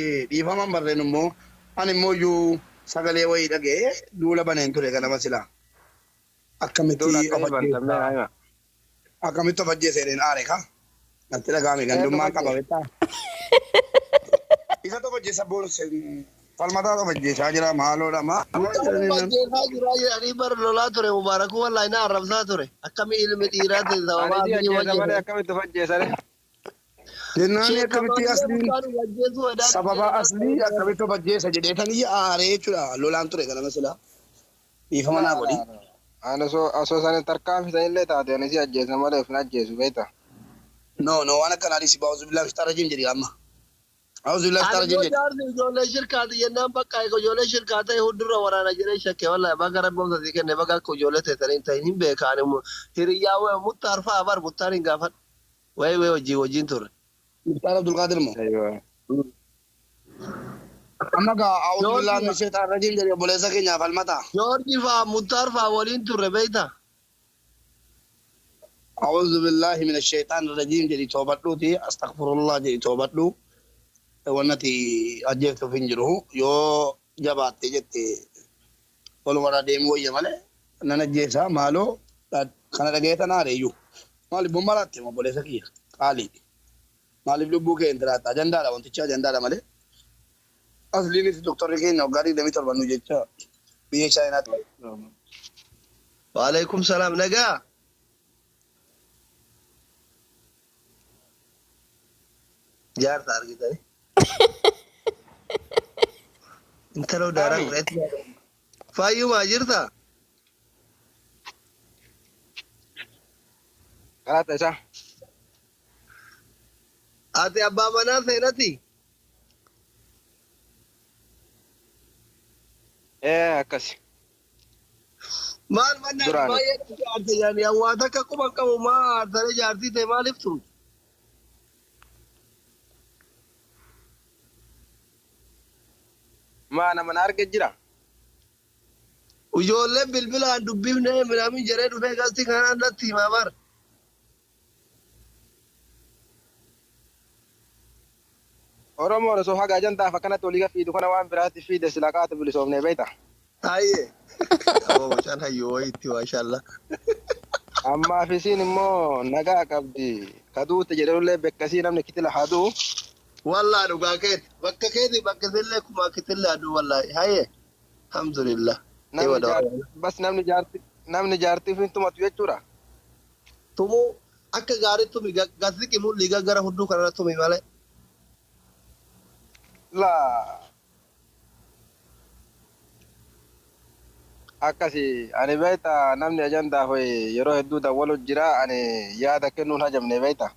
Dhiifaman barreen immoo ani immoo iyyuu sagalee wayii dhaga'ee duula baneen ture ganama silaa. Akkamitti Duula of akkamii banta mee ajjeessaa? naa hima. Akkamitti of ajjeesa jedheen aare kaa. Natti dhaga'ame Eenyutu gandummaan qaba ajjeese? beektaa. Isatu of ajjeesa boonse falmataa of ajjeesaa jira maaloodha maaloo Mucaan jedhanii nan. ajjeesaa jira jedhanii bar lolaa ture Mubaarakuu wallaahi na arrabsaa ture. Akkami ilmi dhiiraa ta'e Ani sababaa si asii ajjeesa malee wajjin. akkamitti of ajjeesa ree? Jennaani Sheekh akkamitti Kamaallee asliin mucaan of ajjeesuu hedaa sababa jedhanii aslii akkamitti of ajjeesa jedheetanii aaree jechuudha lolaan ture ganama silaa. Dhiifama Laa naa godhi. laa laa. Ani osoo osoo sani tarkaanfi sanillee taate ani si ajjeesa malee of hin ajjeesu beekta. No no waan akkanaa dhiisi ba'uuzu billahi shaitaan rajiim jedhi amma. A'uuzu billahi Ani shaitaan rajiim immoo jedhi. jaarsi ijoollee shirkaati jennaan bakka eega ijoollee shirkaa ta'e hundurra waraana jedhee shakke wallahi baga rabbi obsa sii kenne baga akka ijoollee teessanii hin ta'in hin beeka ani hiriyyaa wee muttaar fa'a bar muttaar hin gaafadhu wayii wayii wajjin wajjin turre. Muktaar Abdulqaadir moo? Aywa. Amma gaa a'uuzu Joorji billahi fa'a shaitaan rajiim jedhi obboleessa keenyaaf falmataa. Joorji fa'a muttaar fa'a waliin turre beektaa? A'uuzu billahi mina shaitaan rajiim jedhi toobadhuuti astaghfirullah jedhi toobadhu. Wannati ajjeeftuuf hin jiru yoo jabaatte jette walumarraa deemuu wayya malee nan ajjeesaa maaloo kana dhaga'eetan aareeyyuu. Maaliif bombaraatti obboleessa kiyya qaalii. Maaliif lubbuu kee hin tiraatta ajandaadha wantichi ajandaadha malee. Asliinis doktorri keenya waggaa 27 nu jecha biyya Chaayinaatti. Waalaikum salaam nagaa. Jaarsa argitanii. Intaloo daaraa Ami. godhatti. Fayyumaa jirta? Galata isaa. Ati abbaa manaa seenati? Ee akkasi. Maal manni ati Duraani. baay'ee dhufte aarte yaani hawaasa akka quba hin qabu maa aarsanii jaartii ta'e maaliif tumte? Maa nama na arge jira. Ijoolleen bilbilaan dubbifnee minaamin jedhee dhufee galti kanaan natti himaa bar. Oromoon osoo haga ajandaaf akkanatti olii fiidu kana waan biraatti fiide sila qaatu bilisoomnee beekta. Hayyee. Aboo mucaan hayyuu wayiitti maashaallah. Ammaaf isiin immoo nagaa qabdi. Kaduute jedhanullee bekkasii namni kitila haa du'u. Wallaa dhugaa keeti. Bakka keeti bakka isillee kumaa kitillee aduu wallaahi. Hayyee. Alhamdulillah. Namni Ewa jaar dawaa. bas namni jaarti namni jaartii ofiin tumatu jechuudha. Tumuu akka gaarii tumi gasiqi mul'i gara hudduu kanarra tumi malee. Laa akkasi ani beekta namni ajandaaf yeroo hedduu dawwalu jira ani yaada kennuun hajamne beekta.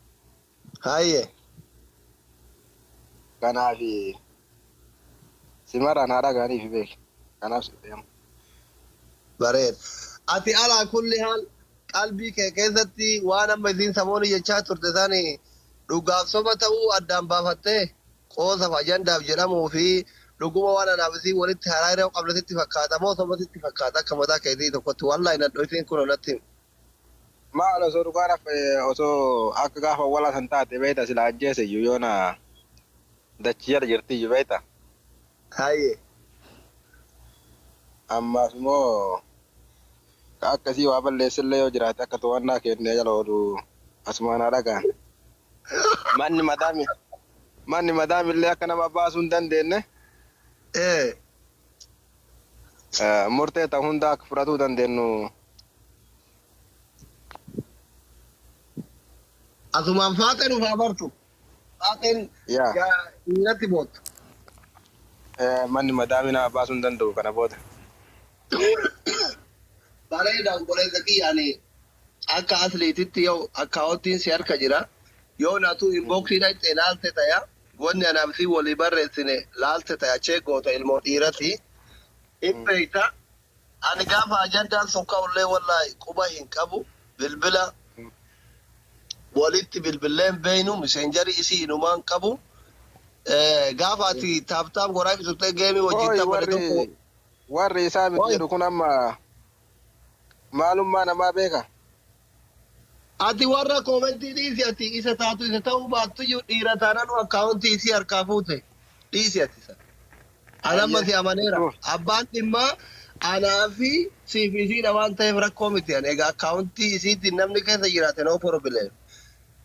Hayyee. Kanaaf simarraan haadha gaariif beeki. Kanaaf si deema. Bareeda. Ati alaa kulli haal qalbii kee keessatti waan amma isiin samoonni jechaa turte sani dhugaaf soba ta'uu addaan baafattee qoosaaf ajandaaf jedhamuu fi dhuguma waan anaaf isiin walitti haraaree qabna sitti fakkaata moo soba sitti fakkaata akka mataa keetii tokkotti wallaahi nan dhoysiin kun natti himi. Maal osoo dhugaadhaaf osoo akka gaafa walaa san taate beekta sila ajjeese iyyuu yoona dachii jala jirti iyyuu beekta. Hayyee. Ammaaf immoo ka akkasii waa balleessillee yoo jiraate akka to'annaa kennee jala oolu asumaan haa dhagaan. Manni madaami manni madaamillee akka nama baasuu hin dandeenye Ee. murtee ta'u hunda akka fudhatuu dandeenyu. Asumaan faaxee nuuf haa bartu. Faaxeen Yaa dhiiratti boottu. Manni madaamii nama baasuu hin danda'u kana booda. Bareeda obboleessa kiyya ani akka asliititti yoo akkaawottiin si harka jira yoo natu inboxii dhaqxe laalte taya wanni anaaf si walii barreessine laalte taya chee goota ilmoo dhiirati hin beekta ani gaafa ajandaan sun ka'ullee wallaahi quba hin qabu bilbila walitti bilbillee hin beeynu miseenjarii isii inumaan qabu gaafa ati taaptaap goraa turtee geemii wajjin Hooyi taphanne warri tokko warri isaa miti hooyi jedhu kun amma maalummaa namaa beeka. Ati warra koomentii dhiisi ati isa taatu isa ta'uu baattu iyyuu dhiira taanaan akkaawuntii isii harkaa fuute. Dhiisi ati isa. Ani amma Ayyee. si amaneera. Abbaan dhimmaa anaa fi siif isiidha waan ta'eef rakkoo miti. Ani egaa akkaawuntii isiitiin namni keessa jiraate no problem.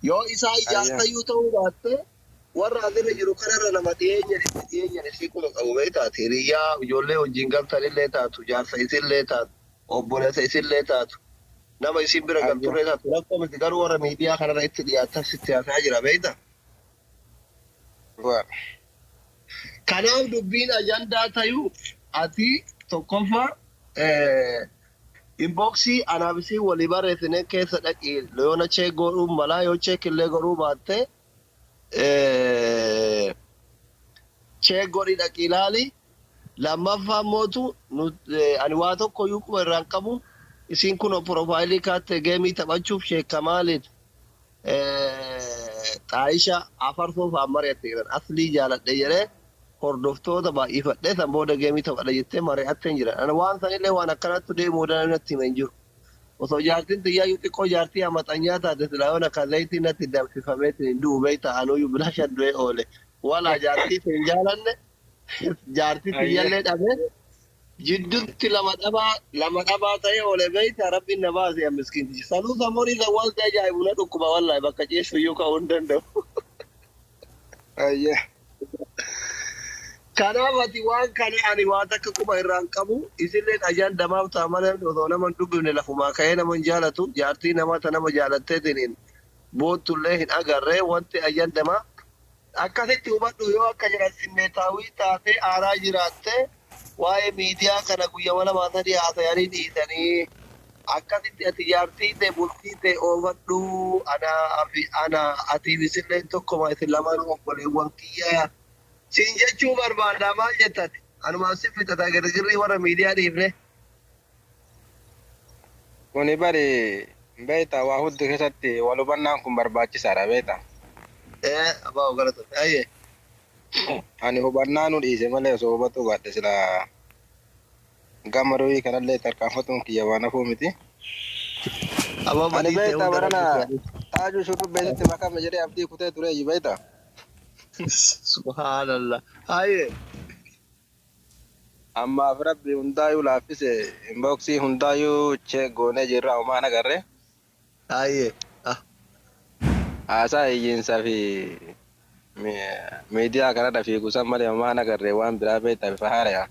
Yoo isaa ijaarsayyuu ta'uu baatte, warra asirra jiru kanarra nama dhiyeenya itti dhiyeenyan isii quba qabu beektaati. Hiriyyaa ijoollee wajjin galtanillee taatu, jaarsa isillee taatu, obboleessa isillee taatu, nama isin bira galturree taatu, rakkoo miti, garuu warra miidiyaa kanarra itti dhiyaatan sitti haasaa jira beekta. Kanaaf dubbiin ajandaa tayuu ati tokkoffaa inboxii anaaf isii walii barreessine keessa dhaqi, yoona check godhuu malaa, yoo check illee godhuu baatte check godhi, dhaqi ilaali. Lammaffaa mootu ani waa tokko iyyuu quba irraan qabu. Isiin kun profileii kaatte gameii taphachuuf sheekamaaliin xaayisha afarsoo fa'aan mari'atte jiran, aslii jaaladhe jedhee hordoftoota baay'ifadhee san booda gameii taphadha jettee mari'attee jiran. Ani waan sanillee waan akkanatti deemuu danda'u natti hima hin jiru. Osoo jaartiin xiyyaayyuu xiqqoo jaartii amaxanyaa taate silaa yoon akka zayitii natti danfifameetiin hin du'u beektaa, anuyyuu bilaasha du'ee oole. Walaa jaartii hin jaalanne, jaartii xiyyallee dhabee jidduutti lama dhabaa lama dhabaa ta'ee oole beektaa, rabbiin na baase miskiintichi. Sanuu sammuun isa waan si ajaa'ibu na dhukkuba, wallaahi bakka ciisu iyyuu ka'uu hin danda'u. Kanaaf ati waan kana ani waa takka quba irraan qabu, isilleen ajandamaaf ta'a malee osoo nama hin dubbifne lafumaa ka'ee nama hin jaalatu, jaartii namaa ta nama jaalatteetiin boottullee hin agarree. Wanti ajandamaa akkasitti hubadhu, yoo akka jedhan simmeetaawii taatee aaraa jiraatte, waa'ee miidiyaa kana guyyaa 2 3 haasayanii dhiisanii, akkasitti ati jaartii ta'e bultii ta'e oofadhu. Anaa fi ana atiif isilleen tokkoma, isin lamaan obboleewwan kiyyaa siin jechuu barbaada. Maal jettati? Anumaan si fixata, girgirrii warra miidiyaa dhiifne. Kuni bari beektaa, waa hundi keessatti wal hubannaan kun barbaachisaadha beektaa. Ee, abbaa galata ayyee. Ani hubannaa nu dhiise malee osoo hubatuu baadhe silaa gama ruhii kanallee tarkaanfatuun kiyya waan hafuu miti. Aboo Ani badii ta'e beektaa hunda barana rabbi. Taajuu shurrubbeesitti makame jedhee abdii kutee ture beektaa. Subhaanallah, ayyee. Ammaaf rabbi hundaayyuu laaffise, inboxii hundaayyuu check goonee jirra, homaa nagarre. Ayyee, ah. Haasaa hiyyiinsaa fi miidiyaa kanarra fiigu san malee homaa nagarre waan biraa beektaa bifa haaraya.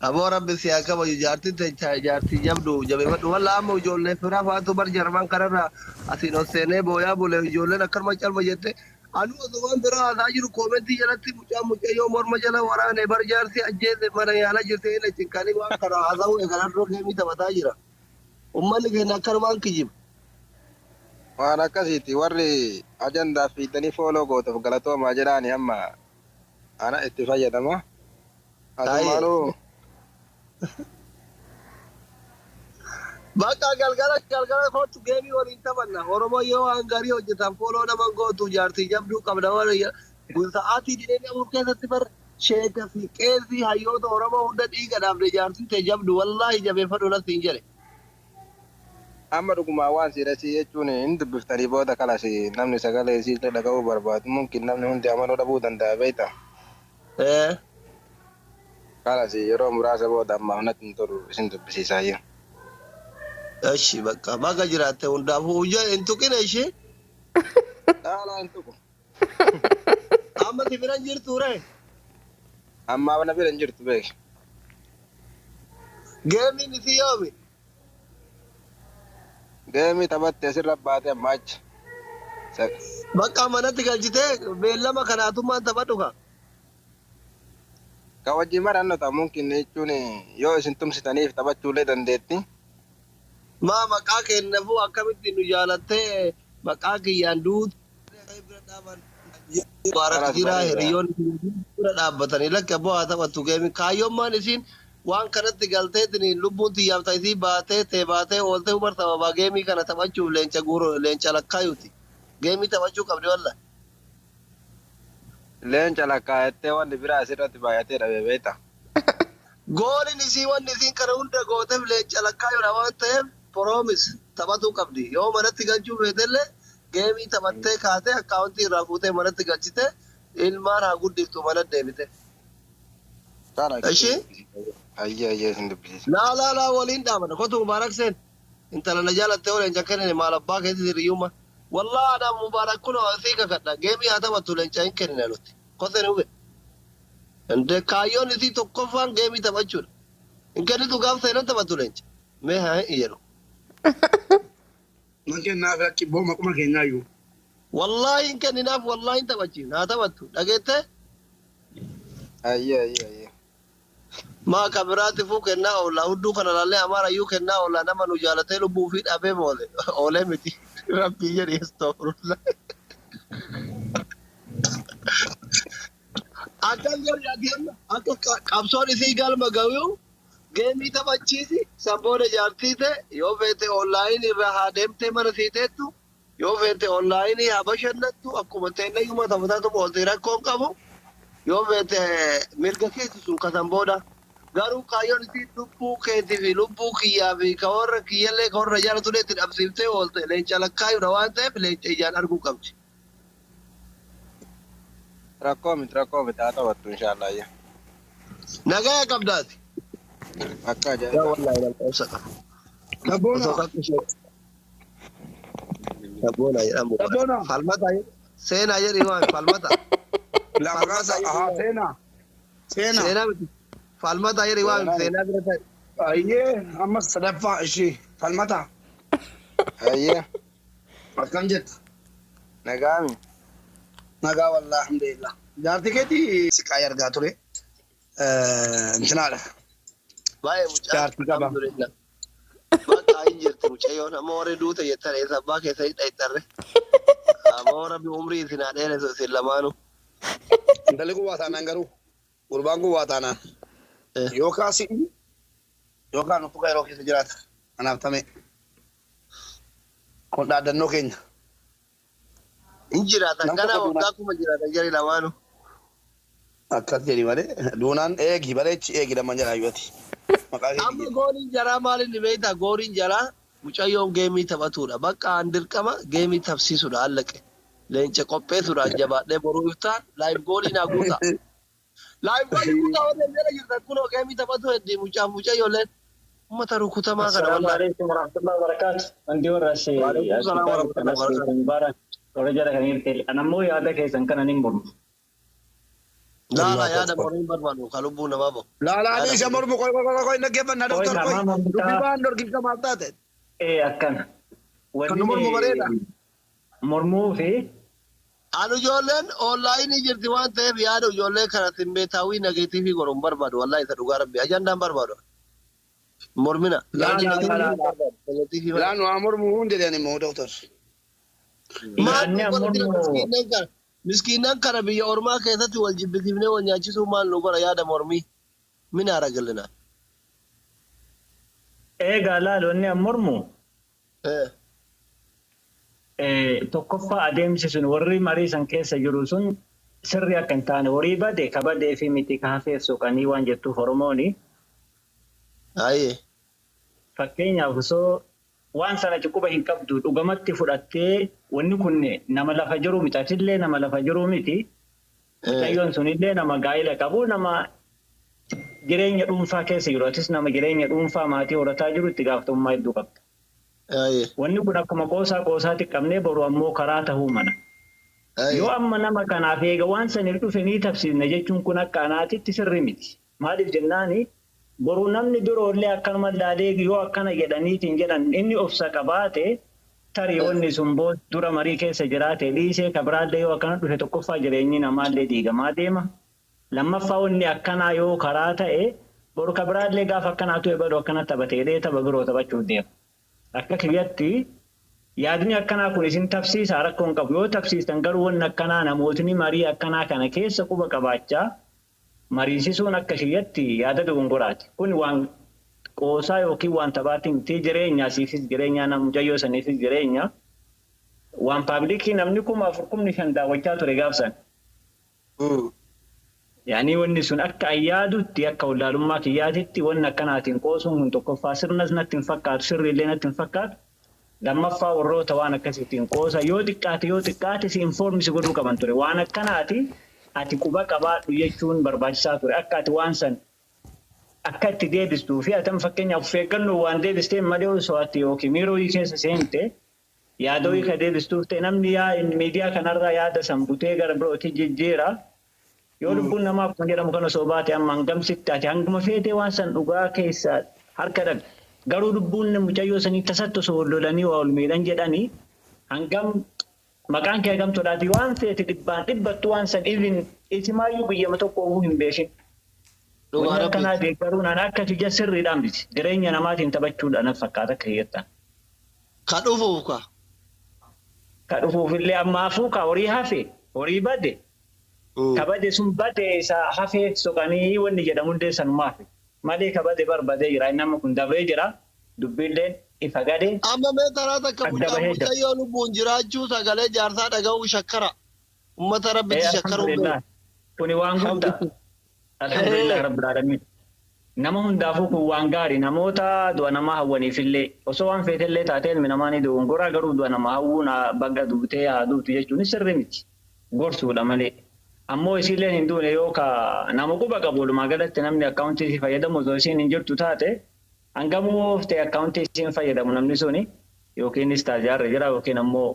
Aboo rabbi si haa kabaju, jaartiin teechaa jaartii jabdu jabeeffadhu. Walla amma ijoollee firaa faatu bar jarman kanarra asiin ol seenee booyaa bule, ijoolleen akkanuma calma jette. Anu osoo waan biraa haasaa jiru commentii jalatti mucaa mucayyoo morma jala waraane bar jaarsi ajjeese mana yaala jirte inni cinqanii waan kana haasa'u eegalarroo gameii taphataa jira. Uummanni keenya akkanumaan kijiba. Waan akkasiiti, warri ajandaa fiidanii follow gootuuf galatoomaa jedhaani, amma ana itti fayyadama. Asumaanuu. Bakka galgala galgala kootu gameii waliin taphanna. Oromoo yoo waan gaarii hojjetan follow nama gootu, jaartii jabduu qabda warra sa'aatii 24 keessatti bar sheeka fi qeesii hayyoota Oromoo hunda dhiiga dhaabde, jaartiin ta'e jabdu, wallaahi jabeeffadhu natti hin jedhe. Amma dhugumaa waan siiresii jechuun hin dubbiftanii booda kalas namni sagalee isiillee dhaga'uu barbaadu mumkin namni hundi amanuu dhabuu danda'a beektaa. Ee. Kalas yeroo muraasa booda ammaaf natti hin tolu, isin dubbisiisaayyuu. Eshi, bakka baga jiraatte, hundaafuu hojii hin tuqine ishee. Dhaalaa hin tuqu. Amma si bira hin jirtu ree? Ammaaf na bira hin jirtu beeki. Gameiin isii yoomi? Gameii taphatte asirra baate amma achi. Bakka manatti galchitee beellama kanaatummaan taphadhu ka. Ka wajjin marannu ta'a mumkin jechuun yoo isin tumsitaniif taphachuullee dandeetti. Maa maqaa kennafuu akkamitti nu jaalattee maqaa kiyyaan duutu bira dhaaban Mubaarak Kanas jira bareeda. Hiriyoonni bira dhaabbatanii lakki abboo haa taphattu gameii, kaayyoommaan isiin waan kanatti galteetiin lubbuun xiyyaaf isii baatee tee baatee ooltee hubar sababaa gameii kana taphachuuf leenca guuru leenca lakkaayuti gameii taphachuu qabdi walla. Leenca lakkaa'ettee wanni biraa asirratti baay'atee dhabe beekta. Goaliin isii wanni isiin kana hunda gooteef leenca lakkaayuudha waan ta'eef promise taphatuu qabdi. Yoo manatti galchuu feetellee gameii taphattee kaatee accountii irraa fuutee manatti galchite. Ilmaan haa guddiftu mana deebite. Kana Ishee? Ayyee ayyee isin dubbisiisa. Laa laa laa waliin dhaabana. Kotu Mubaarak seen. Intala na jaalattee leenca kennine maal abbaa keetti hiriyyummaa. Wallaa ana Mubaarak kun sii kakadha. Geemii haa taphattu leenca hin kennine nuti. Koseen hube. Inde kaayyoon isii tokkoffaan geemii taphachuudha. Hin kennitu gaaf seenan taphattu leenca. Mee haa hin jedhu. Man kennaaf lakki boo maquma keenyaayyuu. Wallaahi hin kenninaaf wallaahi hin taphachiin haa taphattu. Dhageettee? Ayyee ayyee ayyee. Maa kabiraati fuu kennaa oolla hudduu kana laallee amaarayyuu kennaa oolla nama nu jaalatee lubbuu fi dhabee moole oolee miti rabbii jedhi astaghfirullah. Akkan jedhi ati amma akka qabsoon isii galma ga'u geemii taphachiisi san booda jaartii ta'e yoo feete onlaayinii irraa haa deemtee mana sii teettu yoo feete onlaayinii haa bashannattu akkuma teennayyuma taphataatu oolte rakkoon qabu yoo feete mirga keessa sun kasan booda. Garuu kaayyoon isii lubbuu keetii fi lubbuu kiyyaa fi ka warra kiyyallee ka warra jaalatu itti dhabsiiftee oolte leenca lakkaayuudha waan ta'eef leenca ijaan arguu qabdi. Rakkoo miti rakkoo miti haa taphattu inshaallah ayyee. Nagaya qabdaati. Akka Yaa ajaa'ibaa. wallaahi nama obsa qaba. Sabboona. Osoo kakku ishee sabboona jedhamu. Sabboona. Falmata seenaa jedhi waan falmata. Lamaqaasa ahaa seenaa. Seenaa. Seenaa miti. Falmata jedhi waan seenaa bira ta'e. Ayyee amma sadaffaa ishee falmata. Ayyee. Akkam jetta? Nagaami. Nagaa wallaahi alhamdulillah. Jaartii keetii siqaa argaa ture. Intinaadha. Baay'ee mucaa. Jaartii qaba. Alhamdulillah. Bakka hin jirti mucayyoon amma warri duute jettan eessa abbaa keessa hin dhayxarre. Amma warra umrii isin haa dheeressu isin lamaanuu. Intalli kun waa taanaan garuu gurbaan kun waa taanaan yookaan si'i yookaan uttuka yeroo keessa jiraata. Kanaaf tame kun dhaaddannoo keenya. Hin jiraatan Nam kana tokko waggaa kuma jiraatan jari lamaanuu. Akkas jedhi malee duunaan eegi bareechi eegi lamman jedhaa yooti. Maqaa keetii Amma jedhi. gooliin jaraa maal inni beektaa gooliin jaraa mucayyoon geemii taphatuudha. Bakka an dirqama geemii tapsiisuudha allaqe. Leenca qopheessuudhaan jabaadhee boruu iftaan live goolii naa guuta. Live goolii guutaa warra jala jirtan kunoo geemii taphatu heddii mucaaf mucayyooleen uummata rukutamaa kana السلام wallaahi. عليكم ورحمة الله وبركاته. عندي ورشة Waalaikum salaam أصدقائي warahmatullahi كناس wabarakatuh. مبارك ورجال كان يرتل أنا مو يادا كيسن كان نمر. Laa laa Allahu yaada akbar. mormiin barbaadu ka lubbuu namaa bahu. Laa laa Yaada dhiisa mormii. mormu qoy qoy qoy qoy dhaggeeffannaa Qoy doktor qoy namaa dubbii mormitaa waan dorgimsa maal taate ee akkana. kan nu Wanni mormu bareeda. mormuu fi Ani ijoolleen onlaayinii jirti waan ta'eef yaada ijoollee kana simmeetaawii nageetiifii godhu hin barbaadu wallaahi isa dhugaa rabbi ajandaan barbaadu. Mormina. Laa Yaada laa laa laa barbaadu. Nageetiifii laa nu haa mormu hundi jedhani immoo doktor. Maal yaadni nu godha jira mormuu miskiinnan kana. Miskiinnan kana biyya ormaa keessatti wal jibbisiifnee wal nyaachisuu maal nu godha yaada mormii. Mina aragallina. eegaa laal wanni an mormu tokkoffaa adeemsi sun warri marii san keessa jiru sun sirri akka hin taane horii bade kabadee fi miti kaafeef soqanii waan jettuuf Oromooni. Ayyee. Fakkeenyaaf osoo waan sana cuquba hin qabdu dhugamatti fudhattee wanni kun nama lafa jiru miti atillee nama lafa jiru miti mucayyoon sunillee nama gaa'ila qabu nama jireenya dhuunfaa keessa jiru atis nama jireenya dhuunfaa maatii horataa jiru itti gaafatamummaa hedduu qabda. Ayyee. Wanni kun akkuma qoosaa qoosaatti qabnee boru ammoo karaa tahuu mala. Yoo amma nama kanaaf eega waan saniif dhufe ni tabsiifna jechuun kun akka anaatitti sirri miti. Maaliif jennaani boru namni biroollee akkanuma laalee yoo akkana jedhaniitiin jedhan inni obsa qabaate tarii wanni sun dura marii keessa jiraate dhiisee kabiraallee yoo akkana dhufe tokkoffaa jireenyi namaallee diigamaa deema. Lammaffaa wanni akkanaa yoo karaa ta'e boru kabiraallee gaafa akkanaatu ebalu akkana taphatee tapha biroo taphachuuf deema. Akka kiyyatti yaadni akkanaa kun isin tabsiisa rakkoo hin qabu. Yoo tabsiistan garuu wanni akkanaa namootni marii akkanaa kana keessa quba qabaachaa mariisisuun akka kiyyatti yaada dogongoraati. Kun waan qoosaa yookiin waan taphaatiin miti jireenya siifis jireenya nama mucayyoo saniifis jireenya. Waan paablikii namni 4,000 5,000 daawwachaa ture gaafsan. Yaani wanni sun akka ayyaadutti akka wallaalummaa kiyyaatitti wanni akkanaatiin qoosuun kun tokkoffaa sirnas natti hin fakkaatu sirriillee natti hin fakkaatu. Lammaffaa warroota waan akkasiitiin qoosa yoo xiqqaate si informisi godhuu qaban ture waan akkanaati Ati quba qabaadhu jechuun barbaachisaa ture. Akka ati waan san akka itti deebistuu fi atan fakkeenyaaf of eeggannoo waan deebistee malee osoo ati yookiin miiroo keessa seente yaada wayii ka deebistuuf ta'e namni miidiyaa kanarraa yaada san butee gara birootti jijjiira. Yoo lubbuun namaa akkuma jedhamu kan osoo baate amma hangamsitti ati hanguma feetee waan san dhugaa keessa harka dhabe. Garuu lubbuun mucayyoo sanii tasatti osoo wal lolanii waa ol miidhan jedhanii hangam maqaan kee hagam tolaati waan feete dhibbaan dhibbattu waan san even isimaayyuu guyyama tokko uumuu hin beekin. Dhugaa Wanni rabbi. akkanaa deeggaruun ana akka tija sirriidhaan miti. Jireenya namaatiin taphachuudha na fakkaata akka hiyyattan. Ka dhufuuf ka. Ka dhufuufillee ammaafuu ka horii hafe horii bade ka bade sun bade isa hafee soqanii wanni jedhamullee sanumaaf. Malee ka bade barbadee jira. Inni amma kun dabree jira. Dubbiilleen ifa gade Amma mee taraa takka adda mucaan bahee jira. mucayyoo lubbuun jiraachuu sagalee jaarsaa dhaga'uu shakkara. Uummata rabbitti shakkaruu beeku. Alhamdulillah. Kuni waan guddaa. Alhamdulillah rabbil alamin. Nama hundaafuu kun waan gaarii namoota du'a namaa hawwaniifillee osoo waan feetellee taatee ilmi namaa ni dogongoraa garuu du'a namaa hawwuun bagga duutee haa duutu jechuun sirri miti. Gorsuudha malee. Ammoo isiilleen hin duune yoo ka nama quba qabu walumaa galatti namni akkaawuntii isii fayyadamu osoo isiin hin jirtu taate hangamuu ta'e akkaawuntii isiin fayyadamu namni suni yookiinis taajaarra jira yookiin ammoo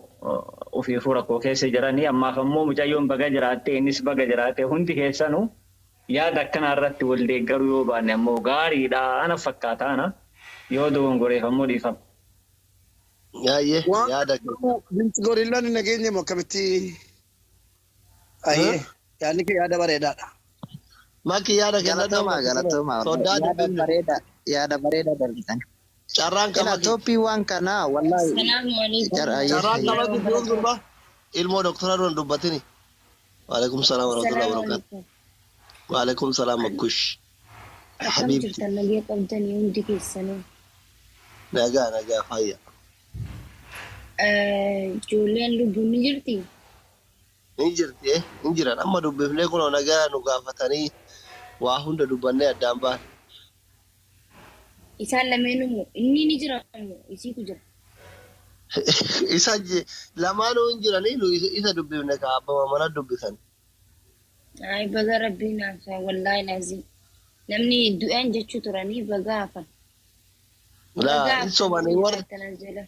ofiifuu rakkoo keessa jiranii ammaaf ammoo mucayyoon baga jiraatte innis baga jiraate hundi keessanuu yaada akkanaa irratti wal deeggaruu yoo baanne ammoo gaariidha ana fakkaata ana yoo dogongoreef ammoo dhiifama. Yaayyee Waan yaada kee. Binti gorillaan hin nageenye moo akkamitti? Ayyee yaadni kee yaada bareedaadha. Makki yaada kennadhu Galatoomaa amma galatoomaa soddaa yaada dubbifne. bareeda yaada bareeda darbitan. Carraan Ila qabati. tooppii waan kanaa wallaahi Assalamu alaikum. ayyee Carraan ayyee. qabati jiruun durba ilmoo doktora duran dubbatini. Waalaikum salaam warahmatullahi Assalamu wabarakatuh. alaikum. Waalaikum salaam makkush. Akkam Habiibti. jirtan nagee qabdanii hundi keessanuu. Nagaa nagaa fayya. Ijoolleen lubbuun ni jirti? Ni jirti hin jiran amma dubbifnee kunoo nagaa nu gaafatanii waa hunda dubbannee addaan baane. Isaan lameenuu inni ni jira moo isiitu jira? Isa lamaanuu hin jiranii nu isa dubbifne ka abbama mana dubbisan. Ay baga rabbiin hafaa wallaahi laazim. Namni du'an jechuu turanii baga hafan. Baga Laa hin hafan sobanii warra jiraatan as jala.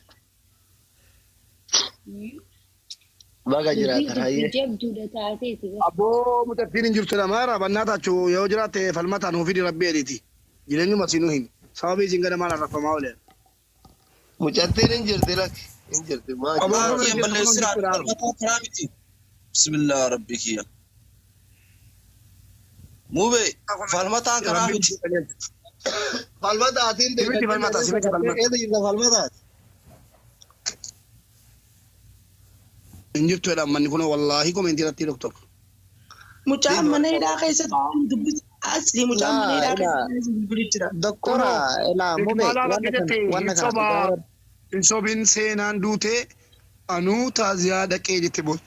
baga Dubbii jiraatan dubbii hayyee. jabduudha taateeti. Abboo mucattiin hin jirtu namaara bannaa taachuu yoo jiraatte falmataan nuuf fidi rabbi jedhiiti. Jireenyuma siinuu himi. Sababii isin ganamaan arrafamaa ooleen. Mucattiin hin jirti lakki hin jirti maa Aboo jirti. kun Maakii hin jirtu kun hin balleessinaa jirtu dhaabu. falmataa karaa miti. Bismillah rabbi kiyya. Mube falmataan karaa Rabbiin miti. si qajeelcha. Falmataatiin Simiti falmataa simiti falmataa. eessa jirta falmataati. Hin jirtu jedha manni kun wallaahi komentii irratti doktor. Mucaan mana hidhaa keessa dubbisa. Asli mucaan mana Laa hidhaa ilaa keessa dubbisa jira. doktora Kunoo ilaa mube ikmaalaa wanna rabbi kana jette hin wanna kana sobaa dhugaa rabbi. hin sobin seenaan duutee anuu taaziyaa dhaqee jette boo.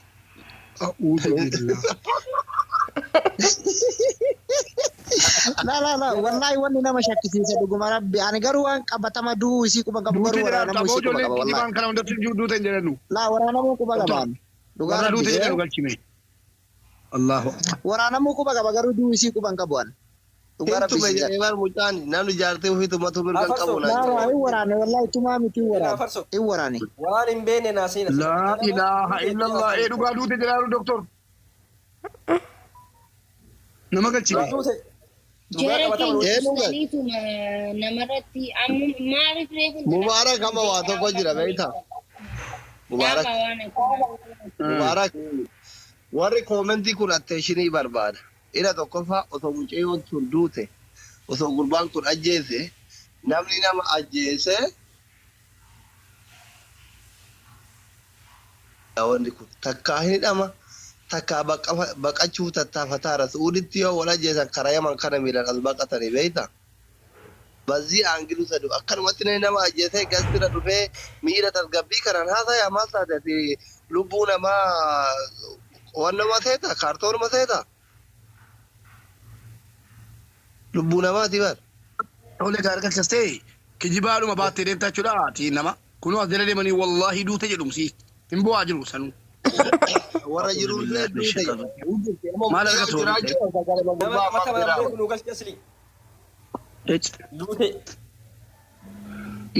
A'uudhu billah. La la la wallaahi wanni nama shakkisiise dhuguma rabbi ani garuu waan qabatama du'uu isii quba qabu Duutee garuu jiraattu waraanamuu aboo isii quba ijoolleen qaba wallaahi. kijibaan kana hundatti jiru duute hin jedhanu. Laa waraanamuu quba Doktor qabaan dhugaa warra rabbi duute jee jedhanu galchime. Allahu akbar. waraanamuu quba qaba garuu du'uu isii quba hin qabu ani dhugaa rabbi Hintume isin jedha. jedhee bar mucaan namni jaartee ofii tumatu mirga hin Afarso qabu naan Laa jedhe. laa hin waraane wallaahi tumaa miti hin ila waraane afarso hin waraane. waan hin beekne naasiin asirratti Laa nama ilaaha duute illallah. Ee dhugaa duute jedhaaru doktor. Nama galchime. duute dhugaa Jara qabatama keenya duute. Eenyu gal? ibsaniituma namarratti amma maaliif reefu Mubaarak amma waa tokko jira beektaa? Mubaarak. Dhaaba waan akkanaa. Mubaarak. Warri koomentii kun atteeshinii barbaada. Ila tokkoffaa osoo mucayyoon tun duute osoo gurbaan kun ajjeese namni nama ajjeese wanni kun takkaa hin hidhama takkaa baqachuu tattaafataara su'uuditti yoo wal ajjeesan karaa yaman kana miilaan as baqatanii beektaa? Bazii aangilu sadu akkanumatti namni nama ajjeesee gastira dhufee miira tasgabbii kanaan haasaya maal taate ati lubbuu namaa waan nama seeta kaartoonuma seeta lubbuu namaati bar. Tole gaarii galchas ta'e kijibaadhuma baattee deemtaa jechuudha ati nama. Kunoo as jala deemanii wallaahi duute jedhumsi. Hin bu'aa jiru sanuu. Warra jirullee duute. Maal argatu? Jiraachuu sagalee Nama gurbaa mata afaan mana biraa. beeku nu galchi asli. Duute.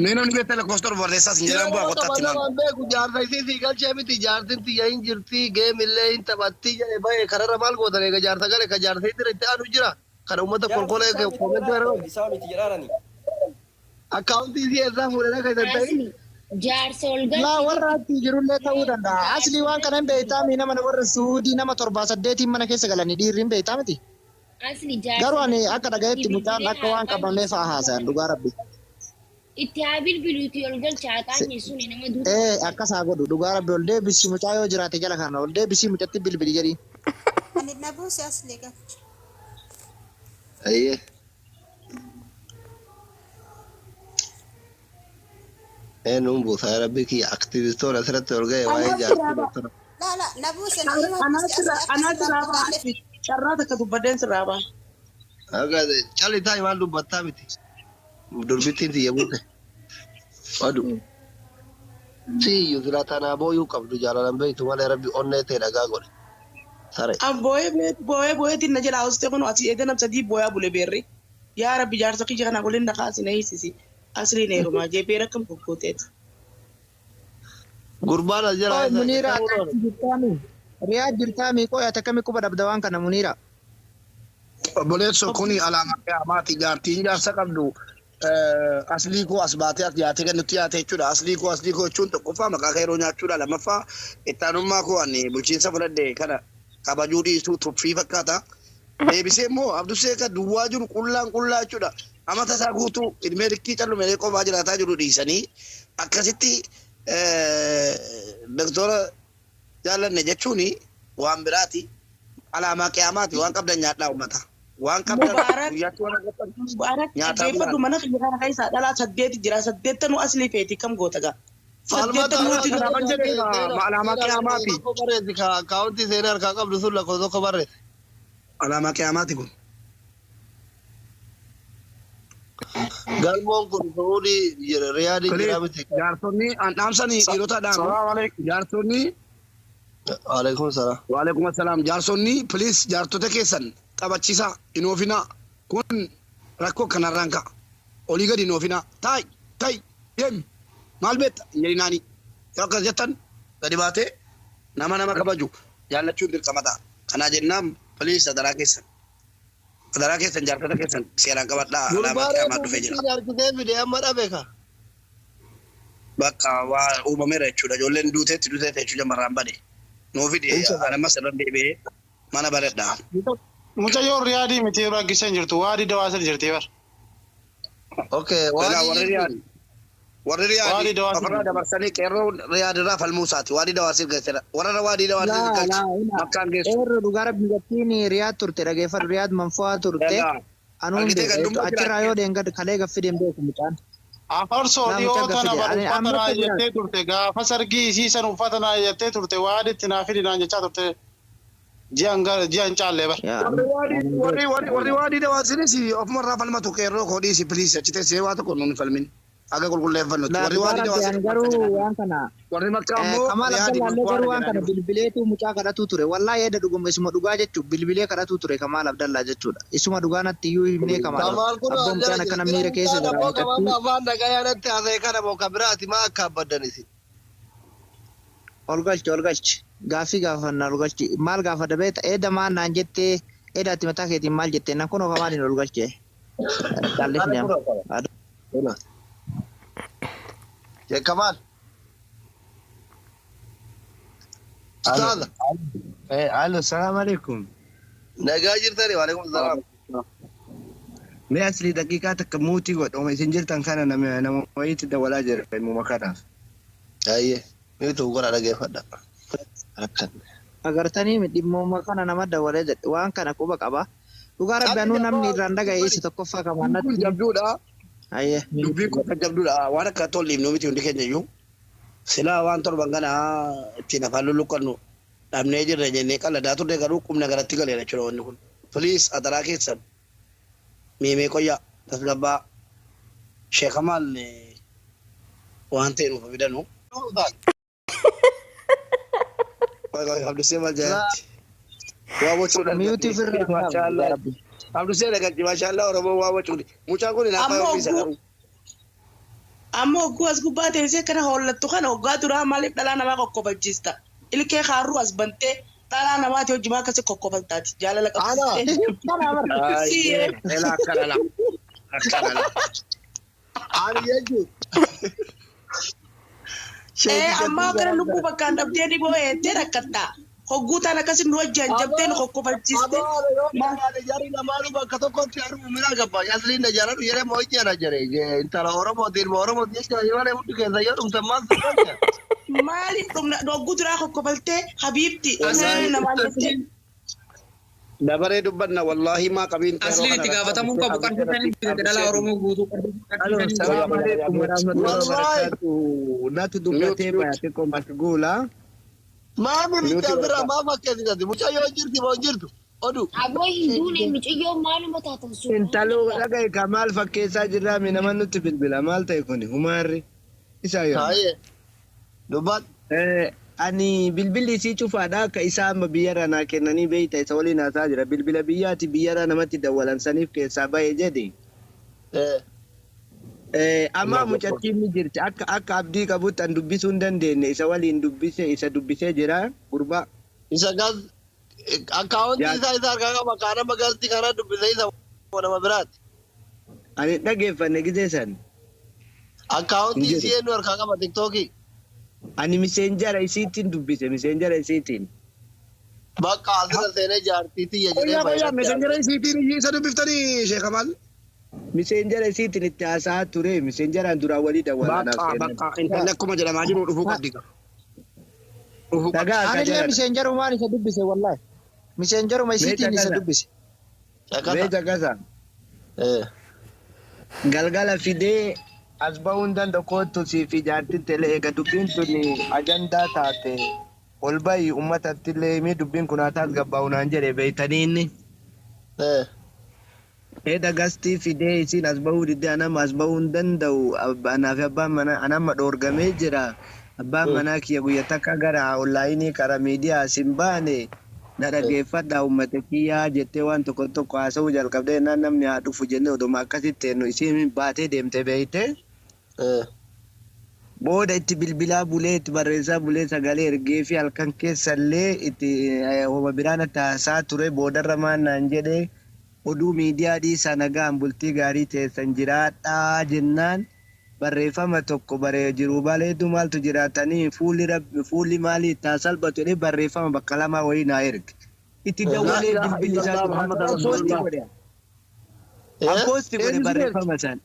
Mee namni beektan lakkoofsa torba barreessaa sin jedhaan bu'aa Yeroo qottaatti tapha maal? namaan beeku jaarsa isii sii galchee miti jaartin tiyya hin jirti geemillee hin taphatti jedhe bahe kanarra maal gootan eega jaarsa gale ka jaarsa hin itti aanu jira kana uummata Jaarsi kolkolee isaa miti koomentii jedhaarani. barbaadu. Isaa miti jedhaarani. Akkaawuntii isii eessaa fuudhee akka isan ta'in Asli jaarsa ol Laa galchi warra achi jirullee ta'uu danda'a. Asli waan kana hin beektaami nama warra Suudii nama torbaa saddeetiin mana keessa galanii dhiirri hin beektaa miti. Asli jaarsa Garuu ani akka dhagayetti mucaan bilbilee akka waan haa qabamee fa'aa haasayan dhugaa rabbi. Itti haa bilbiluuti ol galcha haa qaanyi suni nama duuta. Ee akkas haa godhu dhugaa rabbi ol deebisi mucaa yoo jiraate jala kana ol deebisii mucatti bilbili jedhiin. Ani na buuse asli galcha. Ayyee. Eenyuun buusaa rabbi kiyya aktivistoon asirratti ol ga'e waa'ee Anaatti jaartii raaba. doktora. La la na buuse na hima buuse Anaatti asli akka anaatti sirraa raaba qotaanne. asli. Carraa takka dubbadheen sirraa ba'a. Akka calli taa'e maal dubbattaa miti. Durbittiin tiyya buute. Odu. Siyyuu silaa tanaa booyuu qabdu jaalalan beektu malee rabbi onnee ta'e dhagaa godhe. Sare. An booyee booyee booyeetiin na jalaa hoste kun asii eeda nam sadii booyaa bule beerri. Yaa Rabbi jaarsa kiyya kana waliin na kaasi na hiisisi. Asliin heerumaa jee beera akkam goggooteeti. Gurbaan as jalaa Qoy isa Muniira isa ati achi jirtaami? Riyaad jirtaami qoy ati akkami quba dhabda waan kana Muniira? Obboleessoo kuni alaamaa qiyyaamaati. Jaartiin jaarsa qabdu aslii koo as baatee as dhiyaatee kan nutti dhiyaate jechuudha. Aslii koo aslii koo jechuun tokkoffaa maqaa kee yeroo nyaachuudha. Lammaffaa ittaanummaa koo ani bulchiinsa fudhadhe kana kabajuu dhiisuu tuffii fakkaata. Deebisee immoo Abdusee kan duwwaa jiru qullaan qullaa jechuudha. Amata isaa guutuu ilmee likkii callumelee qofaa jiraataa jiru dhiisanii akkasitti doktora jaallanne jechuun waan biraati. Alaamaa qiyaamaati waan qabdan nyaadhaa uummata. Waan qabdan Mubaarak guyyaatti waan argattan Mubaarak nyaataa dhaggeeffadhu bulaa. mana kiyya kana keessaa dhalaa saddeeti jira saddeettanuu aslii feeti kam goota gaa. Falmata Saddeettanuu Kanaaf nuti kanaafan jedhe alaamaa qiyaamaati. tokko barreessi ka akkaawuntii seenaa harkaa qabdu sun lakkoofsa tokko barreessi. Alaamaa qiyaamaati kun. Galmoon kun Saudii Riyaadii Please jira miti. jaarsonni an dhaamsanii dhiirota dhaamu. Salaam alaikum. Jaarsonni Waalaikum salaam. Waalaikum assalaam. Jaarsonni please jaartota keessan taphachiisaa hin oofinaa. Kun rakkoo kanarraan ka'a. Olii gadi hin oofinaa. Taa'i taa'i deemi maal beekta hin jedhinaani. Yoo akkas jettan gadi baatee nama nama kabaju jaallachuun dirqama ta'a. Kanaa jennaan please adaraa keessan. Adaraa keessan jaartota keessan seeraan qabadhaa alaamaa Gurbaan qiyaamaa dhufee jira. durbittiin harkisee fide amma dhabe ka. Bakka waa uumameera jechuudha. Ijoolleen duuteetti duuteetti jechuu jamarraan bade. Nuu fide anamas irra deebi'ee mana baradhaa. Mucayyoon Riyaadii miti yeroo aggiseen jirtu waadii dawaasir jirti bar. Okay, Ganaa waadii warri jirti. Riyaad warri Riyaadi Waadii dawaasir ofirraa jirti. dabarsanii qeerroo Riyaad irraa falmuu isaati. Waadii dawaasir galchera. Warra waadii dawaasir Laa galchi. laa ila Makkaan geessu. eerro dhugaa rabbi gattiin Riyaad turte dhageeffadhu Riyaad manfu'aa turte Ganaa anuun argitee beeka gandummaa achirraa jiraatti. yoo deengad kalee gaffi deem beeku mucaan. Afarsoo Laa dhiyoo mucaa tana gaffi bar ani uffata amma naa akka jiraatu. jettee turte gaafa sargii isii san uffata naa jettee turte waaditti naa fidi naan jechaa turte ji'an ji'an caallee bar. Yaa Warri waadii ani warri beeku. warri warri waadii dawaasiris ofumarraa falmatu qeerroo koo dhiisi please achi teessee waa tokko nuun hin falmin. Aga qulqulleeffannutti. Laa Warri dhugaa waadii rabbi dawaasir ani dabarsa garuu jedhaa waan kana Warri makkaa immoo Kamaal Riyaadi Abdallaallee garuu manfu'aadha waan jedhaa kana jiru. bilbileetu mucaa kadhatuu ture. Wallaahi edda dhuguma isuma dhugaa jechuun bilbilee kadhatuu ture Kamaal Abdallaa jechuudha. Isuma dhugaa natti iyyuu himnee Kamaal Kamaal kun abboo as mucaan jala jira. akkana Sila miira keessa mucaan jira ammoo mucattii kamaal afaan nagayaa natti haasa'e kana moo ka biraati maa akka abbaddan isin. ol galchi ol galchi gaaffii gaafanna ol galchi maal gaafadha beekta edda maal naan jettee edda ati mataa keetiin maal jettee nan kunoo Kamaaliin ol galche Kana callifni amma. kunoo qaba. Kuna. Jee Kamaal. Alo. Ustaaza. Alo, salaam alaikum. Nagaa jirtani waalaikum salaam. Mee asli daqiiqaa takka muutii godhoma isin jirtan kana nama nama wayiitti dawalaa jira himuma kanaaf. Ayyee. Miitu godha dhageeffadha. Akkan. Agartanii dhimmooma kana nama dawalee jedhe waan kana quba qaba. Dhugaa rabbi Calli anuu jabaa namni irraan dhaga'e bari. isa tokkoffaa Kamaal Kun natti. jabduudha. Ayyee. Dubbiin kun kan jabduudha. Waan akka tolliif nu miti hundi keenya iyyuu. Silaa waan torban kana ittiin afaan lulluqqannu dhabnee jirra jennee qalladaa turre garuu qubna garatti galeera jechuudha wanni kun. Please adaraa keessan miimee qoyyaa tasgabbaa sheekamaal waan ta'e nuuf fidanu. Abdusee maal jedhatti? Waa wacuudha. Miyuutii ofirraa qabu. Maashaallah. Abdusee dhagalchi maashaallah Oromoo waa wacuudha. Mucaan kun hinaaffaa Amma ofii isa hogguu garuu. amma hogguu as gubbaa teessee kana hoollattu kana hoggaa duraa maaliif dhalaa namaa kokkofachiista? Ilkee kaarruu as bantee dhalaa namaati hojii akkasii kokkofaltaati jaalala qabsiistee. Siyyee. Elaa akka dhala. Akka dhala. Ani jechuun. Ammaa kana lubbuu bakkaan dhabdee ni boo'eettee rakkattaa. Hogguu taan akkasii nu wajjin jabdee nu kokkofachiiste. Jarri lamaanuu bakka tokkotti haruu mira gabba. Asliin na jaaladhu jedhee moo'ichi ana jedhe. Intala Oromooti ilma Oromooti jecha yoo hundi keessa yoo dhumtan maal ta'u? Maaliif dhumna hogguu duraa kokkofaltee habiibti namaan jettee. Dabaree dubbanna wallaahi maa qabiin Asliin itti gaafatamuu qabu qarshii shanii bitate dhalaa Oromoo guutuu Alo, qarshii shanii salaamu alaikum warahmatullahi wabarakatuh. Natu dubbatee baate ko mashguula. Maami miti asirraa maa fakkeessitati? Mucayyoo jirti moo jirtu? Oduu. Aboo hin duune mucayyoo maaluma taatan Intaloo dhagaye ka maal fakkeessaa jirraa mi nama nutti bilbila maal ta'e kuni humaarri isaa yoo. Haayee. Dubbat. Ani bilbilli isii cufaadha akka isaa amma biyyarraa naa kennanii beeyta isa waliin haasaa jira bilbila biyyaati biyyarraa namatti dawwalan saniif keessaa bahe jedhe. Amma mucattiin ni jirti akka akka abdii qabutti an dubbisuu hin dandeenye isa waliin dubbise isa dubbisee jira gurbaa. Isa gas akkaawuntii isaa isa harkaa qaba kaan amma gasti karaa dubbise isa nama biraati. Ani dhageeffanne gizee san. Akkaawuntii isii eenyu harkaa qaba tiktookii. Ani miseenjara isiitiin dubbise miseenjara isiitiin. Bakka asirra seenee jaartii tiyya jedhee Qoyyaa qoyyaa meseenjera isiitiin isa dubbiftanii sheekh Kamal. Miseenjara isiitiin itti haasa'aa ture miseenjaraan duraan walii dawwalaa naaf Bakka kennan. bakka intalli akkuma jedhamaa jiru dhufuu qabdi. Dhufuu qabdi. Dhagaa akka Anillee jaran. miseenjarumaan isa dubbise wallaahi. Miseenjaruma Mee isiitiin isa caqasa. dubbise. Mee caqasa. Galgala fidee as ba'uun danda'u kootu siif ijaartiin tele eega dubbiin tun ajandaa taate ol bahi uummatatti illee himii dubbiin kun haa taas gabbaa'u naan jedhe beeytanii inni. Eeda gastii fidee isiin as bahuu diddee anama as bahuu hin danda'u anaa fi abbaan manaa anamma dhoorgamee jira. Abbaan manaa kiyya guyya takka gara onlaayinii karaa miidiyaa as hin baane na dhaggeeffadhaa uummata kiyyaa jettee waan tokko tokko haasa'uu jalqabdee naan namni haa dhufu jennee oduma akkasitti eenyu isiin baatee deemte beeyte. Booda itti bilbilaa bulee itti barreessaa bulee sagalee ergee fi halkan keessallee itti homa biraan itti haasaa ture boodarra maan naan jedhee oduu miidiyaa dhiisaa nagaan bultii gaarii teessan jiraadhaa jennaan barreeffama tokko baree jiru baleetu maaltu jiraatanii fuulli rabbi fuulli maalii itti haa salphatu jedhee barreeffama bakka lamaa wayii naa erge. Itti Laa dawwalee ilaaha bilbilli isaa illallah Muhammad poosti Rasulullah. godhe. An poosti godhe Eenyu si erge? barreeffama san.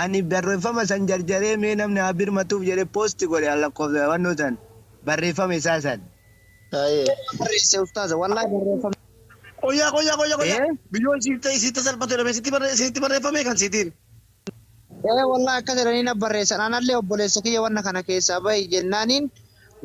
Ani barreeffama san jarjaree mee namni haa birmatuuf jedhee poosti godhe lakkoofsa wannoo san barreeffama isaa san. Barreesse ustaaza wallaahi barreeffama. Qoyyaa qoyyaa qoyyaa qoyyaa. Biyyoon siif salphatu jedhamee sitti barreeffame kan siitiin. Wallaahi akkas jedhanii na barreessan anallee obboleessa kiyya wanna kana keessaa bahi jennaaniin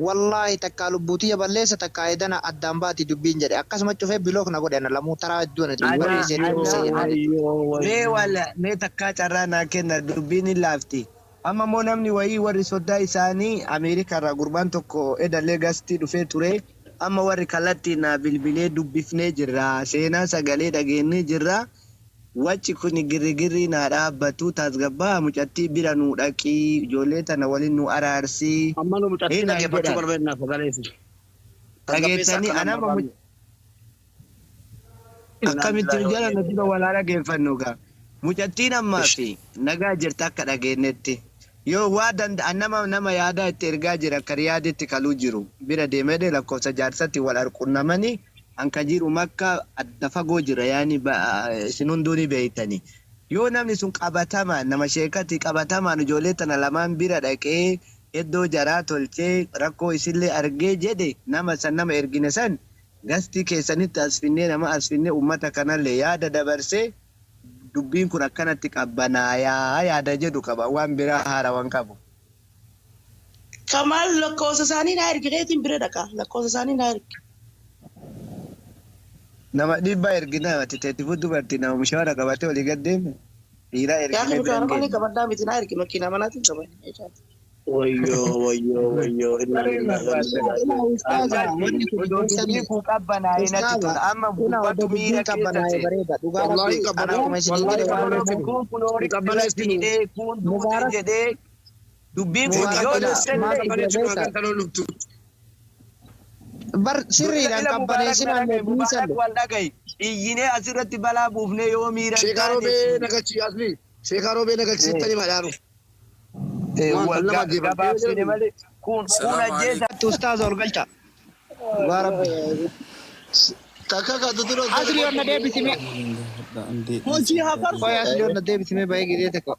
wallaahi takkaa lubbuu tiyya balleessa takkaa edana addaan baati dubbiin jedhe akkasuma cufee block na godhe ana lamuu taraa hedduu ana Ana barreessee dubbise ana jennaan. mee wala mee takkaa carraa naa kenna dubbiin hin laafti. Amma immoo namni wayii warri soddaa isaanii Ameerikaarraa gurbaan tokko edallee gastii dhufee ture. Amma warri kallattii naa bilbilee dubbifnee jirra. Seenaa sagalee dhageenyee jirra. Wacci kun girrigirri naa dhaabbatu tasgabbaa mucattii bira nuu dhaqii ijoollee tana waliin nu araarsii. Amma nu mucattii Ee naan dhaggeeffachuu jedhan. barbaadnaaf sagaleesi. Tasgabbeessa Dhageessanii akka nama anama barbaadnu. akkamitti nu jala na dura walaa dhageeffannu gaa. Mucattiin ammaa fi nagaa jirta akka dhageenyetti. Yoo waa danda'an nama nama yaadaa itti ergaa jira akka riyaaditti kaluu jiru bira deemee lakkoofsa jaarsatti wal arqunnamanii hanka jiru makka adda fagoo jira yaani isin hunduu ni beeytani. Yoo namni sun qabatamaan nama sheekatti qabatamaan ijoollee tana lamaan bira dhaqee iddoo jaraa tolchee rakkoo isillee argee jedhe nama san nama ergine san gastii keessanitti as finnee nama as finnee uummata kanallee yaada dabarsee dubbiin kun akkanatti qabbanaayaa yaada jedhu qaba waan biraa haarawan qabu. Kamaal lakkoofsa isaanii naa ergi keetiin bira dhaqa lakkoofsa isaanii naa ergi. Nama dhiibbaa ergina ati teetifuu dubartii nama mushaara qabatee olii gad deeme dhiiraa Yaa ergine kan bira hin malee geenye. qabaddaa miti naa ergi makiinaa manaatiin qabadha. Wayyoo wayyoo wayyoo innaa lillahi wa innaa ilaihi Ustaaza, wanni kun Odoo dubbii kun qabbanaa'ee natti tola. Amma Kuna odoo gubbatu dubbiin miira keessa qabbanaa'ee seena. bareeda. Dhugaa Wallahi rabbi ana qabbanaa akkuma isiniin wallahi jedhe waan qabbaneessinu. Kun kun horii Qabbaneessinu. irratti hidhee kun duute Mubaarak jedhee dubbiin kun Mubaarak yoo ila dhuftellee maaltu jira Qabbaneessinu beektaa? hagan tanoo lubtu. Bar sirriidhaan ila Mubaarak na qabbaneessinaan dhaga'i Mubaarak dhiisalle. wal dhaga'i iyyinee asirratti balaa buufnee yoo miira hin Sheekaa taane roobee nagachi asli. Sheekaa roobee nagachiiftanii madhaaru. Waan kan lama ajjeefamtee gabaabsine jedhamu. malee kun kun ajjeesa. Ustaaza ol galcha. Dhugaa rabbi. Takka kan tutura Asli onna deebisime. Hojii hafarsoo. Qoy asli onna deebisime baay'ee gidee takka.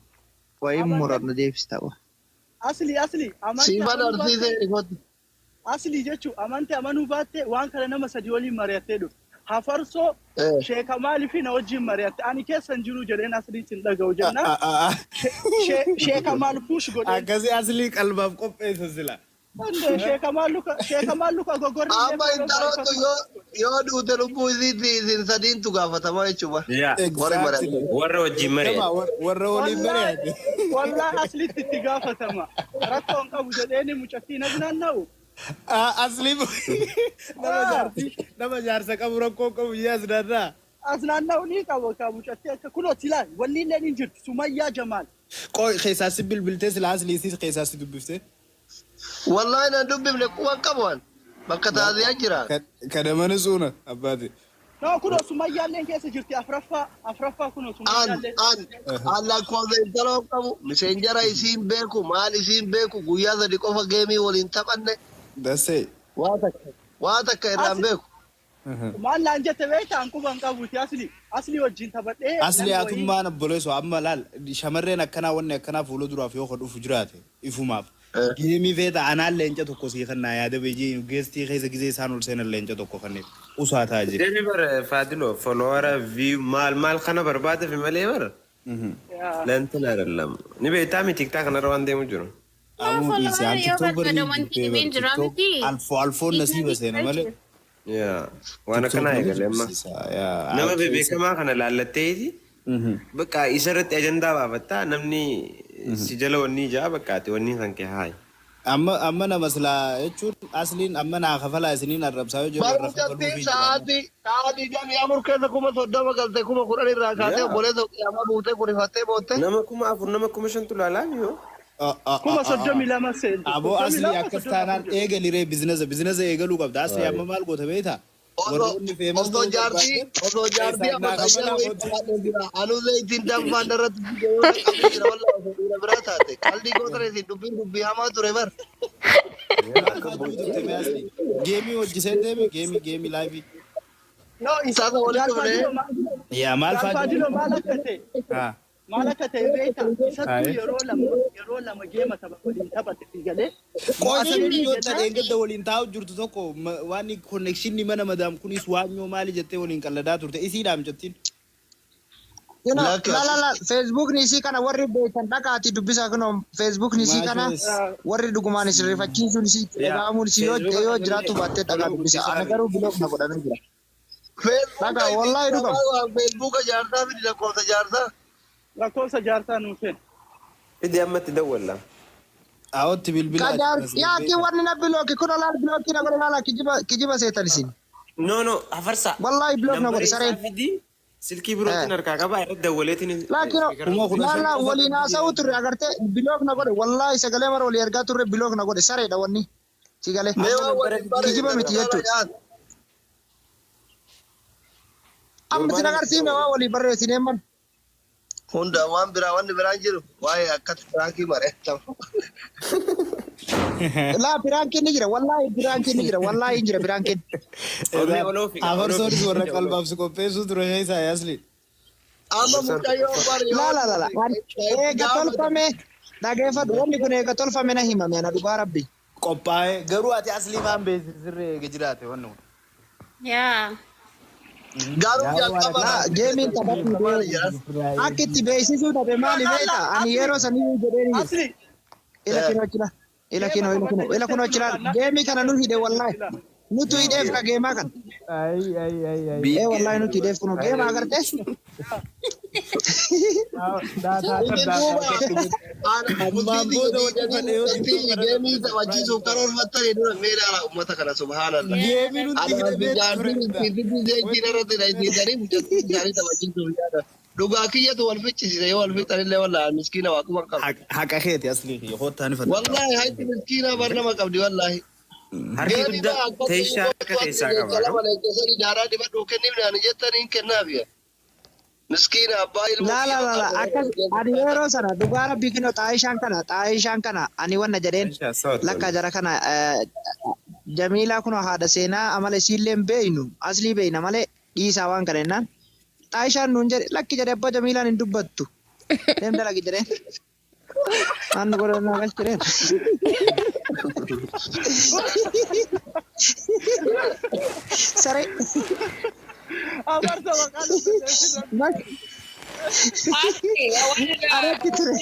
Wayi muranna deebista. Asli asli amante Siifan amanuu arsiisee baatte rifatu. asli jechuun amante amanuu baatte waan kana nama sadii waliin mari'attee dhufte. Hafarsoo sheeka maaliif na wajjin mari'atte ani keessa hin jiru jedheen asliitti hin dhaga'u jennaan sheeka maal push godheen. Akkasii aslii qalbaaf qopheessa sila. Dandee sheeka maal luka sheeka maal luka gogorri illee Amma fuudhan intalootu baay'ifatu. yoo yoo duute lubbuu isiitti isin sadiintu gaafatamaa jechuudha. Warri mari'atu. Warra wajjin mari'ate. Warra waliin mari'ate. Wallaahi asliitti itti gaafatama. Rakkoo hin qabu jedheeni mucattiin as naanna'u. Aslii nama jaartii nama jaarsa qabu rakkoo qabu yaa as naanna'a. As naanna'u ni qaba ka mucattii akka kunoo silaa wanni illee ni jirti Sumayyaa Jamaal. Qoy keessaa si bilbiltee sila aslii siis keessaa si dubbiftee. Wallahi nan dubbifne quban qabu an. Bakka taasisaa jira. Kana mana suuna abbaati. No kunoo Sumayyaa illee keessa jirti afraffaa afraffaa kunoo Sumayyaa An illee. an an lakkoofsa intaloo qabu miseenjara isiin beeku maal isiin beeku guyyaa sadi qofa geemii waliin taphanne Dasee. waa takka waa takka irraan beeku. Maal naan jette beektaa an quban qabuuti asli asli wajjin taphadhee Asli namni wayii hatummaan obboleessu amma laal shamarreen akkanaa wanni akkanaa fuula duraaf yoo ka dhufu jiraate ifumaaf. Geemii feeta anaan leenca tokko sii kannaa yaada beejii geestii keessa gisee isaan ol seenan leenca tokko kanneen usaa ta'a jira. Deemi bara Faadilo follower view maal maal kana barbaada fi malee bara. Lantin አይደለም ni beektaa mi TikTok kanarra waan deemu jiru. Ammoo dhiise follower an yoo TikTok barri barbaada wanti jibbee dhibeen bara jira TikTok miti. alfoo alfoon nasiiba seena malee. Yaa waan TikTok akkanaa nama eegale amma. jibbisiisa. Yaa Nama keessa. bebeekamaa kana laallatteeti bakka isarratti ajandaa baafattaa namni si jala wanni ijaa bakka ati wanni kan kee haayi. Amma amma nama silaa jechuun asliin amma naa kafalaa isiniin arrabsaa yoo jedhu warra Barumsatti kafaluu fi jira. sa'aatii sa'aa 24 keessa 30,000 galte 10,000 irraa kaatee Yaa obboleessa qiyaamaa buutee kurifattee bootte. nama 4,000 nama 5,000 laalaa yoo. 32,000 seente Aboo soddomii asli lama akkas soddomii taanaan afur jedhu. eegaliree bizinasa bizinasa eegaluu qabda. Asli amma maal goota beektaa? Osoo Warroonni feemas osoo ta'uu jaartii barbaadan osoo jaartii keessaan naa amma xayyaa kafalaa wayii kootu. qabaadhee jira. Anuu zayitiin danfaan irratti yoo qabee jira wallaahi osoo dhiira biraa taate. Qalbii goota isin dubbiin dubbii hamaa ture bar. Maal fa'aa turte mee asli? Geemii hojjiseen deeme geemii geemii laayivii. No Sasa walitti dhufnee Jaalfaadiloo maal Yaa maal fa'aa jirtu? Jaalfaadiloo maal akka ta'e Haa. maal akka ta'e beektaa isattuu Haye. yeroo lama geema tapha waliin taphate galee Qoosanii mo'atamee biyyoota jennaan dheengadda waliin taa'u jirtu tokko waan konnekshinni mana madaam kunis waanyoo maali jettee waliin qalladaa turte isiidhaam jettiin. Kino, lakki la la la, Facebookni isii kana warri beekan dhaqaatii dubbisaa kunoo Facebookni isii kana Maashees. warri dhugumaan isin rifachiisuun isii itti Yaa dhaga'amuun isii yoo feesbuuka yoo kanallee jiraattu baattee dhagaa follow dubbisa. guddisaa Ana fi garuu block na godhamee jira. Feesbuuka Dhagaa isiin wallaahi dhugama. waan feesbuuka jaarsaa fidi lakkoofsa jaarsaa. lakkoofsa jaarsaa nuu kenna. Fidi ammatti dawwalla. Awwaatti bilbilaa Kajaar achi yaa ki wanni na bilooki kunoo laal bilookii na godhe laala kijiba kijiba seetan isin. No no hafarsa. Wallaahi block na Nambarii godhe isaa sareen. fidi silkii birootiin harkaa qabaa irratti dawwaleetiin Laakiin speaker laa 15,000 laa qofa waliin haasa'uu bilbilii turre agartee block na godhe wallaahi sagalee mara walii ergaa turre block na godhe sareedha wanni. Si galee Mee Amma waan nambara waliin fidii kijiba barreessitan miti kana jechuudha. nyaata. Amma sin Normaala agarsiifne waa walii barreessinee man. Hunda waan biraa wanni biraan jiru waa'ee akkatti piraankii mari'atamu. Laa piraankiin ni jira wallaahi piraankiin ni jira wallaahi hin jira piraankiin. Onnee oloo fi oloo fi Afarsoonis warra qalbaaf si qopheessuu ture keessaa asli. Amma mucayyoo bari Laa yoo laa laa laa duute eega gaafata. tolfame dhageeffadhu wanni kun eega tolfame na himame ana dhugaa rabbi. Qophaa'ee garuu ati aslii maan beeksisirree eega jiraate wanni kun. Yaa. Garuu Yaa waan jalqaba Laa irraa geemiin bilisatti taphatu maali jedhan. akka itti beeksisuu dhabe maali Laa beektaa laa ani asli yeroo sanii jedhee ni jira. asli Ila Eh, kinoo achila ila geema kinoo ila taphatte kinoo ila jettee kunoo achila tunuu geemii kana nu hidhe wallaahi nutu hidheef ka geemaa kana. Ay ay ay ay. Ee wallaahi nuti hidheef kunoo geema agartee Ammaan booda geemii taphachiisuuf karoorfattanii dura meedhaala uummata kana subhaanallah. Geemii nutti hidhamee ture. Dhugaa kiyyatu wal ficcisiise yoo wal fixanillee wallaahi miskiina waaquma qaba. Haqa keeti aslii kiyya kottaa ni fadha. Wallaahi hayti miskiina bar nama qabdi wallaahi. Harki guddaa teessaa harka keessaa qaba. Lama leenca sadii daaraa dibadhu kenniif naan jettaniin kennaaf yaa. Miskiina abbaa ilmoo. La la la la akkas ani yeroo sana dhugaa rabbii kinoo xaayishaan kana ani wanna jedheen lakka jara kana Jamiilaa kunoo haadha seenaa amala isiillee hin beeynu aslii beeyna malee dhiisaa waan kana jennaan xaayishaan nuun jedhe lakki jedhe abbaa Jamiilaan hin dubbattu deem dalagi jedheen waan nu godhan naa galchi jedheen. Saree. Abarta maqaan Aratti ture.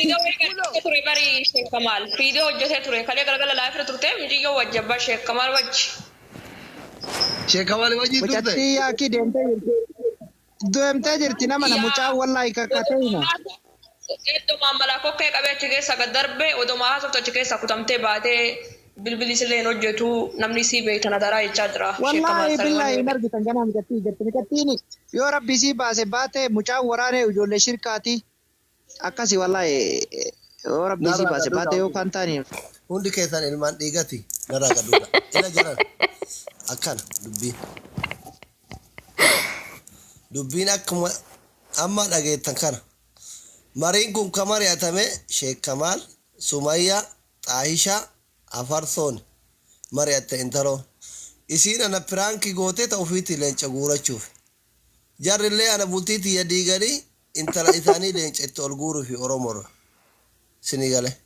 Ture bari Sheekh Kamaal. Fiidee hojjetee ture. Kalee galgala laafira turte mijiyyoo wajji abbaa Sheekh Kamaal wajji. Sheekh Kamaal wajji turte. Mucattii yaakii deemtee jirti. Deemtee jirti nama na mucaan wallaahi kakkatee hima. Iddoo maammalaa kokkee qabee achi keessa gad darbe oduma haasoftu achi keessa kutamtee baatee bilbilli illee hin hojjetu namni sii beektan adaraa jechaa jira. Wallaahi billaahi hin argitan ganaa mucattii jirti. Mucattiin yoo rabbi sii baase baate mucaan waraanee ijoollee shirkaati. Akkasi wallaahi yoo rabbi sii baase baate yoo kan taani. Hundi keessan ilmaan dhiigati narraa gaduudha. Ila jiran akkana dubbiin. Dubbiin akkuma amma dhageettan kana. Mariin kun ka mari'atame Sheek Kamaal, Sumayyaa, Xaahishaa, Afarsoon mari'atte intaloo. Isiin ana piraankii gootee ta ofiitti leenca guurachuuf. Jarrillee ana bultii tiyya diiganii intala isaanii leenca itti ol guuruufi Oromoorra. Sinii gale.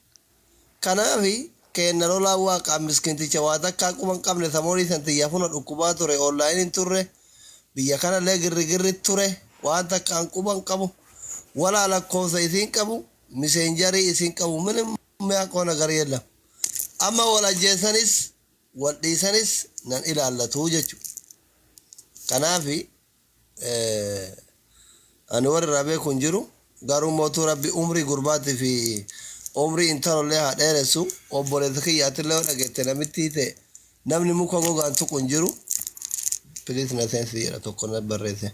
Kanaafi keenna lolaa waaqaan miskinticha waa takkaa quba hin qabne samoonii san tiyya funa dhukkubaa ture onlaayiniin hin turre biyya kanallee girrigirri ture waan takkaan quba hin qabu walaa lakkoofsa isiin qabu miseenjarii isiin qabu minim miyaaqoo nagar yeellam. Amma wal ajjeesanis wal dhiisanis nan ilaallatu jechuudha. Kanaafi ani warri irraa beeku hin jiru garuu mootuu rabbi umrii gurbaatii fi umrii intalollee haa dheeressu obboleessa kiyyaatillee yoo dhageette namittii ta'e namni muka gogaan tuqu hin jiru. Piliis na seensi jedha tokko na barreesse.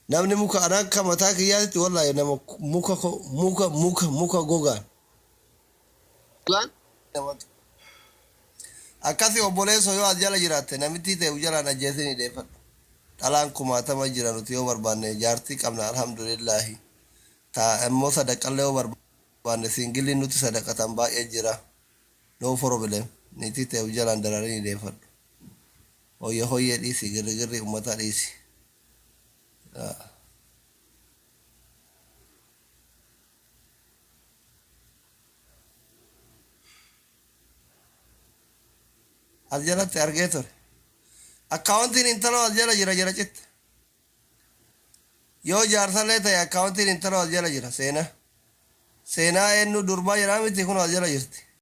Namni muka ana akka mataa kiyyaatti wallaahi nama muka muka muka muka gogaan. Akkasi obboleessoo yoo as jala jiraatte namittii ta'e jalaan ajjeesinii deeffadhu. Dhalaan kumaatama jira nuti yoo barbaanne jaartii qabna alhamdulillaahi. Ta immoo sadaqallee yoo barbaanne siingiliin nuti sadaqatan baay'ee jira. No problem. Niitii ta'e jalaan dararii deeffadhu. Hoyye hoyyee dhiisi girri girri uummata dhiisi. As jalatti argee ture. Akkaawuntiin intaloo as jala jira jira citte. Yoo jaarsallee ta'e akkaawuntiin intaloo as jala jira seenaa. Seenaa eenyu durbaa jedhaa miti kun as jala jirti.